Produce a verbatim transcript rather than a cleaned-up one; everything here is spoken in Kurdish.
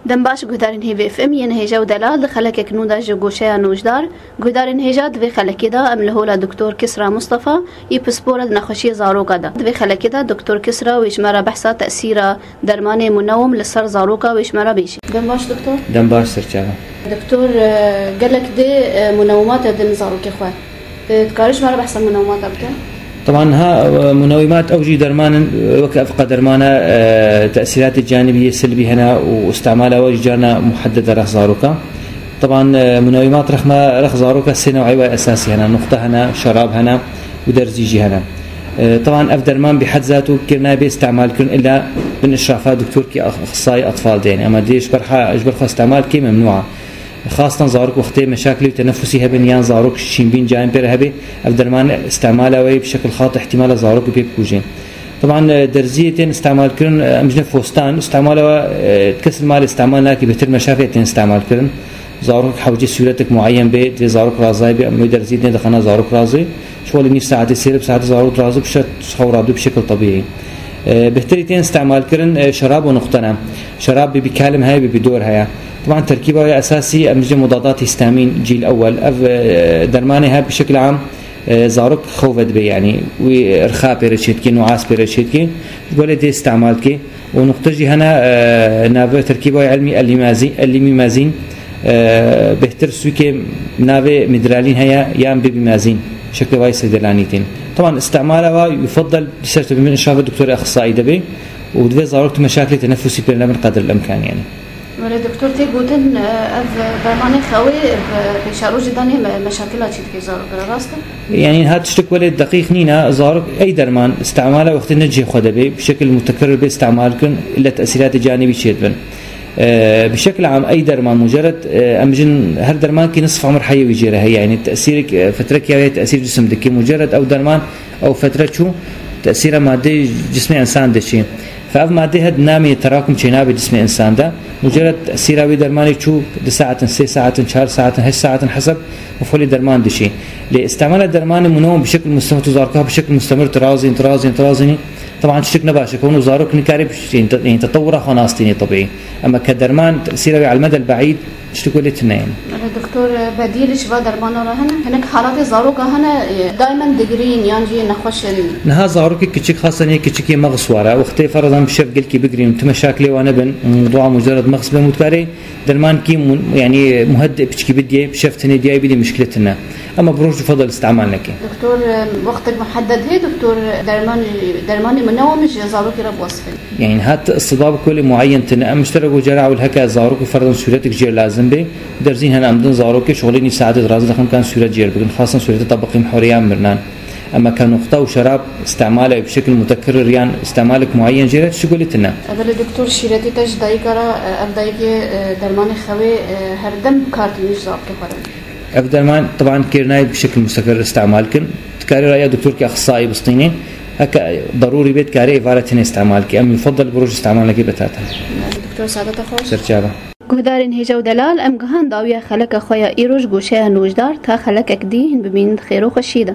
Dem baş guhdarên Hêvê F M yên hêja û delal di xelekek nû de ji goşeya nûjdar. Guhdarên hêja, di vê xelekê de em li hola Doktor Kisra Mustafa yê pispor e di nexweşiyê zaroka de. Di vê xelekê de Doktor Kisra wê ji me re behsa tesîra dermanê munewim li ser zaroka wê ji me re bêjî. Dem baş doktor. Dem baş serçava. Doktor, e, gelek dê, e, munewimate din zarokê xwe. E, dikarî ji me re behsa munewimata bike? Teban ha, e, munewîmat ew jî derman in, e, weke ev qe dermana, e, tesîratê canibî yê silbî hene û istimala we jî carna muhedded e rex zaroka. Teban, e, munewîmat rexma, rex zaroka sê new'ê we esasî hene, nuxte hene, şerab hene û derzî jî hene. E, teban ev derman bi hed zat û kirina bê istimal kirin illa bin işrafa doktorkî ax-, axsayî atfal de, yani, ama dê ji ber ha, ji ber xwe istimal kê memnû a. Xastan zarok wextê meşakilê tenefusî hebin yan zarok şînbîn cayên pê re hebe, ev derman istimala wê bi şekil xat ihtimala zarok pê bikujê. Teban, e, derziyê tên istimal kirin, e, em jine fostan, istimala we, e, kes li malê istimal nake, bêtir meşafê tên istimal kirin. Zarok hewce sûretek muayyen bê, dê zarok razay bê, em wê derziyê tên dixana zarok razê. Şolê nîv saetê, sêrib saetê zarok razê, pişt xew radû bi şekil tebîî. E, bêhtirî tên istimal kirin, e, şerab û nuqtene. Şerab bibî kalim heye, bibî dor heye. Teban terkîba wê esasî em jine mudadat hîstamîn cîl ewel. Ev, e, dermanê he bi şekil am, e, zarok xew vedibe, yani wî rxa pê re çêdikê, nuas pê re çêdikê. Ji golê dê istimal dikê. Û nuqte jî hene, e, navê terkîba elmî, elîmazî-, elîmîmazîn, e, bêhtir sûkê navê midralîn heye yan bibîmazîn. Şekilê vay seydelanîtîn. Teban istimala wa yufaddal bi ser tebî min inşallah doktorê axsayî de bê. Û divê zarok tu meşakilê tenefusî pê nebin qedr el imkan, yani. Were doktor, tê gotin, e, ev dermanê xewê, e, pêşerojê danê me-, meşakila çî dike zarok re, rast e? Yani ha tiştek wele deqîq nîne, zarok ey derman istimala wextê ne cihê xwe de bê, bi şekil mutekerrir bê istimal kirin, ille tesîratê canibî çêdibin. E, bi şekil am ey derman mucerred, e, em jin her dermankî nisf emir heyê wî jê re heye, yani tesîrek, e, fetrekî ya wê tesîr cisim dike. Mucerred ew derman, ew fetre çû, tesîra madeyê cismê însan diçî. Fe ev madde het namê terakum çênabe cismê însan de. Mucerred tesîra wê dermanê çû, du saatin, sê saatin, çar saatin, heşt saatin hesab mefulê derman diçî. Lê istimala dermanê munewim bi şekil mustemir tu zarka bi şekil mustemir tirazîn, tirazîn, tirazînî. Teban tiştek ne baş e, kewno zarok nikarê bi-, yani te-, yani tetewura xwe nastînê tebîî. Ema ke derman tesîra wê elmedel beîd, tiştek welê tune ye. Belê doktor, bedîl ji va dermana re hene? Hinek halatê zaroka hene, e, daimen digirîn yan jî nexweş in? Niha zarokê kiçik, xasan yê kiçik yê mexs ware, wextê ferzan bi şev gelkî bigirîn, tu meşakilê wan nebin, mewdua mucerred mexs be mutkarê dermankî mu-, yani muheddi piçkî bidiyê, bi şev tenê diyayê bidî muşkile tune. Ema bi roj û fedel istimal neke. Doktor, e, wextek muhedded heye, doktor, derman, dermanê min newa min ji zarokê re biwesfin? Yani hat sibab kolê muayyen tine, em müşterek û cera û heke zarok û ferdan sûretek jêr lazim bê. Derzîn hene em din zarokê şolê nîv saetê dirazî dixin kan sûret jêr bikin. Xasan sûrete tabaqî mihoriyan mirnan. Ema ke nuqta û şerab istimale bi şekil mutekerrir yan istimalek muayyen jêr e, tiştek welê tine. Belê doktor, şîretî te ji dayika re, e, ev dayikê, e, dermanê xewê, e, her dem bi kar tîniş zarokê xwe re. Ev derman teban kêr nayê bi şekil musteqir istimal kin. Dikarê raya doktorkî axsayî bistînê. Heke darûrî bê dikarê êvara tenê istimal kê. Em yufaddal bi roj istimal nekê betata. Doktor, saadeta xweş. Serçava. Guhdarên hêja û delal, em gihan dawiya xeleka xwe ya îro ji goşeya nûjdar ta xelekek dî hîn bimînin di xêr û xweşiyê de.